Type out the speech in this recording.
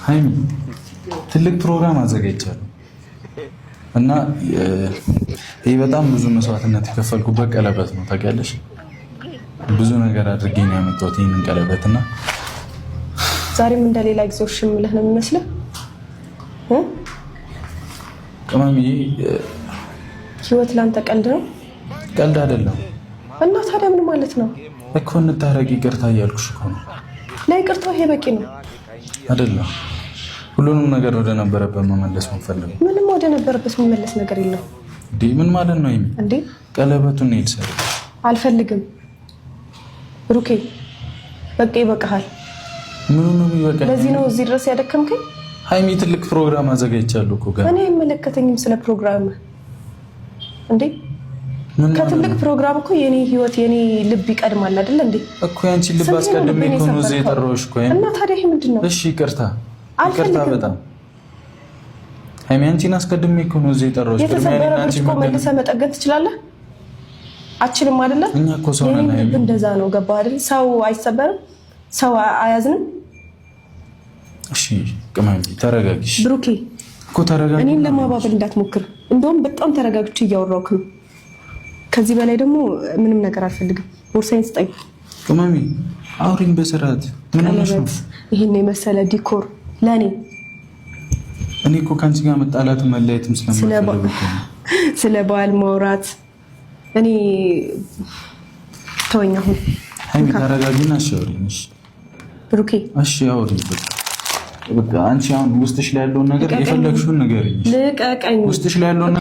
ሀይሚ፣ ትልቅ ፕሮግራም አዘጋጅቻለሁ እና ይህ በጣም ብዙ መስዋዕትነት የከፈልኩበት ቀለበት ነው። ታውቂያለሽ፣ ብዙ ነገር አድርጌ ነው ያመጣሁት ይህንን ቀለበት እና ዛሬም እንደሌላ ጊዜው እሺ የምልህ ነው የሚመስልህ? ቅመምዬ፣ ህይወት ለአንተ ቀልድ ነው? ቀልድ አይደለም። እና ታዲያ ምን ማለት ነው? እኮ እንታረቅ፣ ይቅርታ እያልኩሽ እኮ ነው። ለይቅርታው ይሄ በቂ ነው? አይደለም። ሁሉንም ነገር ወደ ነበረበት መመለስ ምፈልገው። ምንም ወደ ነበረበት የሚመለስ ነገር የለም። እንዴ፣ ምን ማለት ነው? እንዴ፣ ቀለበቱን ልሰር አልፈልግም ብሩኬ፣ በቃ ይበቃሃል። ምኑ ነው የሚበቃኝ? ለዚህ ነው እዚህ ድረስ ያደከምከኝ? ሀይሚ፣ ትልቅ ፕሮግራም አዘጋጅቻለሁ እኮ ገና። እኔ አይመለከተኝም ስለ ፕሮግራም። እንዴ፣ ከትልቅ ፕሮግራም እኮ የኔ ህይወት፣ የኔ ልብ ይቀድማል አይደል እንዴ? እኮ ያንቺን ልብ አስቀድሜ እኮ ነው እዚህ የጠራሁሽ እኮ። እና ታዲያ ይሄ ምንድን ነው? እሺ ይቅርታ፣ ይቅርታ በጣም ሀይሚ፣ አንቺን አስቀድሜ እኮ ነው እዚህ የጠራሁሽ። የተሰበረ ብርጭቆ መልሰህ መጠገን ትችላለህ? አችልም አይደለ? እኛ እኮ ሰው ነን ሀይሚ። እንደዛ ነው፣ ገባህ አይደል? ሰው አይሰበርም፣ ሰው አያዝንም። እሺ ቅመም፣ ተረጋጊሽ። ብሩኬ እኮ ተረጋጊ። እኔን ለማባበል እንዳትሞክር። እንደውም በጣም ተረጋግቼ እያወራሁህ ነው። ከዚህ በላይ ደግሞ ምንም ነገር አልፈልግም። ቦርሳዬን ስጠኝ። ቅመሜ፣ አውሪኝ በስርዓት። ምን ሆነሽ ነው? ቀለበት፣ ይህን የመሰለ decor ለእኔ እኔ እኮ ከአንቺ ጋር መጣላት መለየትም ስለማልፈልግ እኮ ነው። ስለ በዓል ማውራት እኔ ተወኝ አሁን። ሀይሚ፣ ተረጋጊና እሺ አውሪኝ። እሺ ብሩኬ። እሺ አውሪኝ። በቃ በቃ አንቺ አሁን ውስጥሽ ላይ ያለውን ነገር የፈለግሽውን ንገሪኝ። ልቀቀኝ። ውስጥሽ ላይ ያለውን